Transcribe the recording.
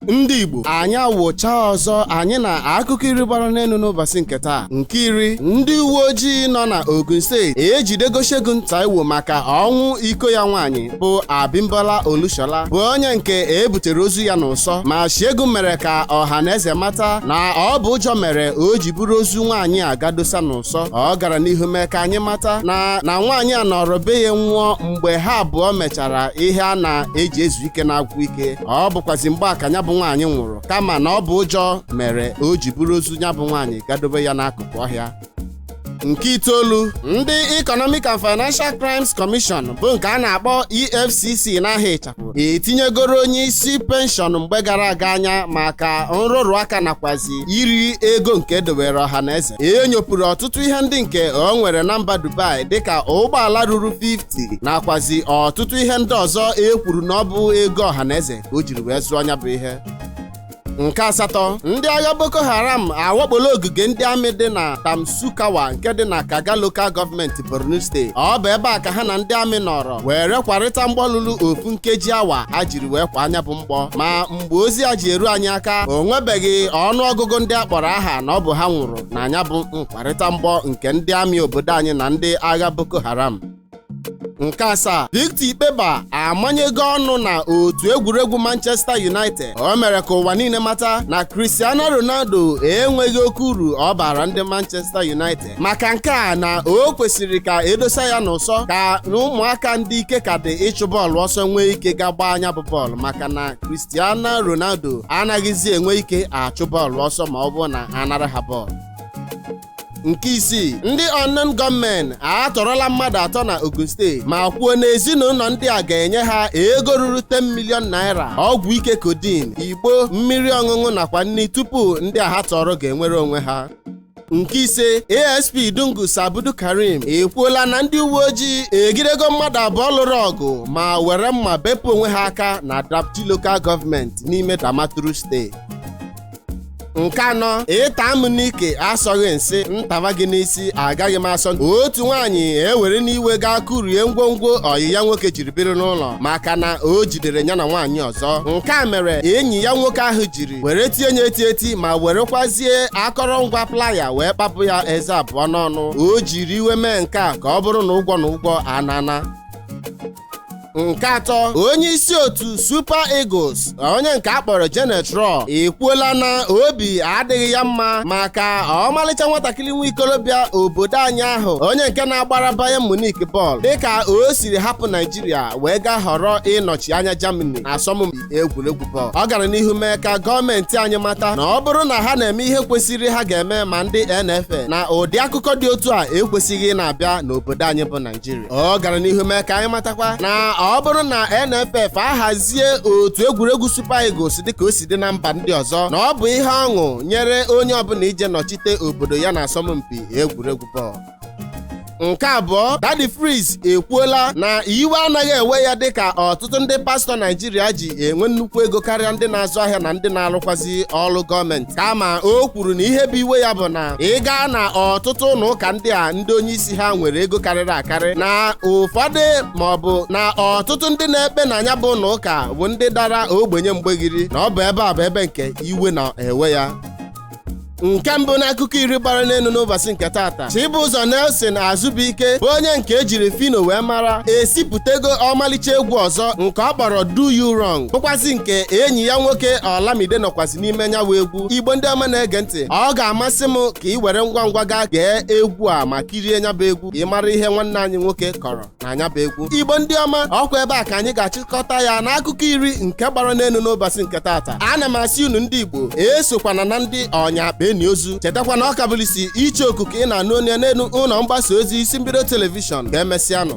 Ndị Igbo, anyị awụcha ọzọ. Anyị na akụkọ 10 gbara n'elu n'ụbọchị nke taa. Nke 10, ndị uwe ojii nọ na Ogun Steeti ejidego Segun Taiwo maka ọnwụ iko ya nwaanyị bụ Abimbola Olushola, bụ onye nke ebutere ozu ya n'ụsọ. Ma Segun mere ka ọha na eze mata na ọ bụ ụjọ mere o ji buru ozu nwaanyị a gadosa n'ụsọ. Ọ gara n'ihu mee ka anyị mata na nwaanyị a nọrọ be ya nwụọ mgbe ha abụọ mechara ihe a na-eji ezu ike na-agwụ ike. Ọ bụkwazi mgbe aka ya bụ nwaanyị nwụrụ, kama na ọ bụ ụjọ mere o ji buru ozu ya bụ nwaanyị gadobe ya n'akụkụ ọhịa. Nke 9, ndị Economic and Financial Crimes Commission, bụ nke a na-akpọ EFCC n'aha ịchafụ, etinyegoro onye isi penshọn mgbe gara aga anya maka nrụrụ aka nakwazi iri ego nke edowere ọha na eze. Enyopụrụ ọtụtụ ihe ndị nke o nwere na mba Dubai, dịka ụgbọala ruru 50 nakwazi ọtụtụ ihe ndị ọzọ e kwuru na ọ bụ ego ọha na eze ka o jiri wee zụọ nya bụ ihe. Nke 8, ndị agha Boko Haram awakpola ogige ndị amị dị na Tamsukawa nke dị na Kaga Local Government, Borno Steeti. Ọ bụ ebe a ka ha na ndị amị nọrọ were kwarịta mgbọ lụrụ ofu nkeji awa ha jiri wee kwa anya bụ mgbọ. Ma mgbe ozi a ji eru anyị aka, o nwebeghị ọnụọgụgụ ndị a kpọrọ aha na ọ bụ ha nwụrụ na anya bụ nkwarịta mgbọ nke ndị amị obodo anyị na ndị agha Boko Haram. Nke 7, Victor Ikpeba amanyego ọnụ na otu egwuregwu Manchester United. O mere ka ụwa niile mata na Cristiano Ronaldo enweghị oke uru ọ bara ndị Manchester United, maka nke a na o kwesịrị ka edosa ya n'ụsọ ka ụmụaka ndị ike ka dị ịchụ bọọlụ ọsọ nwee ike ga gbaa anya bụ bọọlụ, maka na Cristiano Ronaldo anaghịzi enwe ike achụ bọọlụ ọsọ ma ọ bụrụ na anara ha bọọlụ. Nke 6, ndị unknown gunmen atọrọla mmadụ atọ na Ogun Steeti ma kwuo na ezinụlọ ndị a ga-enye ha ego ruru 10 million naira, ọgwụ ike codeine, igbo, mmiri ọṅụṅụ nakwa nri tupu ndị a ha tọrọ ga-enwere onwe ha. Nke 5, ASP Dungu Sabudu Karim ekwuola na ndị uwe ojii egidego mmadụ abụọ lụrụ ọgụ ma were mma bepụ onwe ha aka na Dapchi Local Government n'ime Damaturu Steeti. Nke 4, ịta m n'ike asọghị nsị ntaba gị n'isi agaghị m asọ. Otu nwaanyị ewere n'iwe gaa kụrie ngwongwo ọyị ya nwoke jiri biri n'ụlọ maka na o jidere ya na nwaanyị ọzọ. Nke a mere enyi ya nwoke ahụ jiri were tie ya eti eti ma werekwazie akọrọngwa plier wee kpapụ ya eze abụọ n'ọnụ. O jiri iwe mee nke a ka ọ bụrụ na ụgwọ na ụgwọ anana. Nke 3, onye isi otu Super Eagles, onye nke a kpọrọ Gernot Rohr, ekwuola na obi adịghị ya mma maka ọmalịcha nwatakịrị nwa ikorobịa obodo anyị ahụ, onye nke na-agbara Bayern Munich bọọlụ, dịka o siri hapụ Naijiria wee gaa họrọ ịnọchi anya Germany na asọmpi egwuregwu bọọlụ. Ọ gara n'ihu mee ka gọọmenti anyị mata na ọ bụrụ na ha na-eme ihe kwesịrị ha ga-eme ma ndị NFF na ụdị akụkọ dị otu a ekwesịghị na-abịa n'obodo anyị bụ Naijiria. Ọ gara n'ihu mee ka anyị matakwa na ọ bụrụ na NFF ahazie otu egwuregwu Super Eagles dịka o si dị na mba ndị ọzọ, na ọ bụ ihe ọṅụ nyere onye ọbụla ije nọchite obodo ya na asọmpi egwuregwu bọọlụ. Nke 2, Daddy Freeze ekwuola na iwe anaghị ewe ya dịka ọtụtụ ndị pastọ Naijiria ji enwe nnukwu ego karịa ndị na-azụ ahịa na ndị na-arụkwazi ọrụ gọọmenti, kama o kwuru na ihe bụ iwe ya bụ na ị gaa na ọtụtụ ụlọ ụka ndị a ndị onye isi ha nwere ego karịrị akarị, na ụfọdụ maọbụ na ọtụtụ ndị na-ekpe na ya bụ ụlọ ụka bụ ndị dara ogbenye mgbegiri, na ọ bụ ebe a bụ ebe nke iwe na-ewe ya. Nke 1 n'akụkọ 10 gbara n'elu n'ụbọchị nke tata, Chibụzọ Nelson Azubike, bụ onye nke ejiri Phyno wee mara, esipụtego ọmalịcha egwu ọzọ nke ọ kpọrọ Do You Wrong, bụkwazi nke enyi ya nwoke Olamide nọkwazi n'ime nyawa egwu. Igbo ndị ọma na-ege ntị, ọ ga-amasị m ka ị were ngwa ngwa gaa gee egwu a ma kirie nya bụ egwu ka ị mara ihe nwanne anyị nwoke kọrọ na anya bụ egwu. Igbo ndị ọma, ọkwa ebe a ka anyị ga-achịkọta ya n'akụkọ 10 nke gbara n'elu n'ụbọchị nke tata. Ana m asị unu ndị Igbo, esokwana na ndị ọnya akpa enyi ozu. Chetakwa na ọ kabụlisi iche okuku ị na-anụ onye n'elu ụlọ mgbasa ozi Isi Mbido Television. Ga-emesịanụ.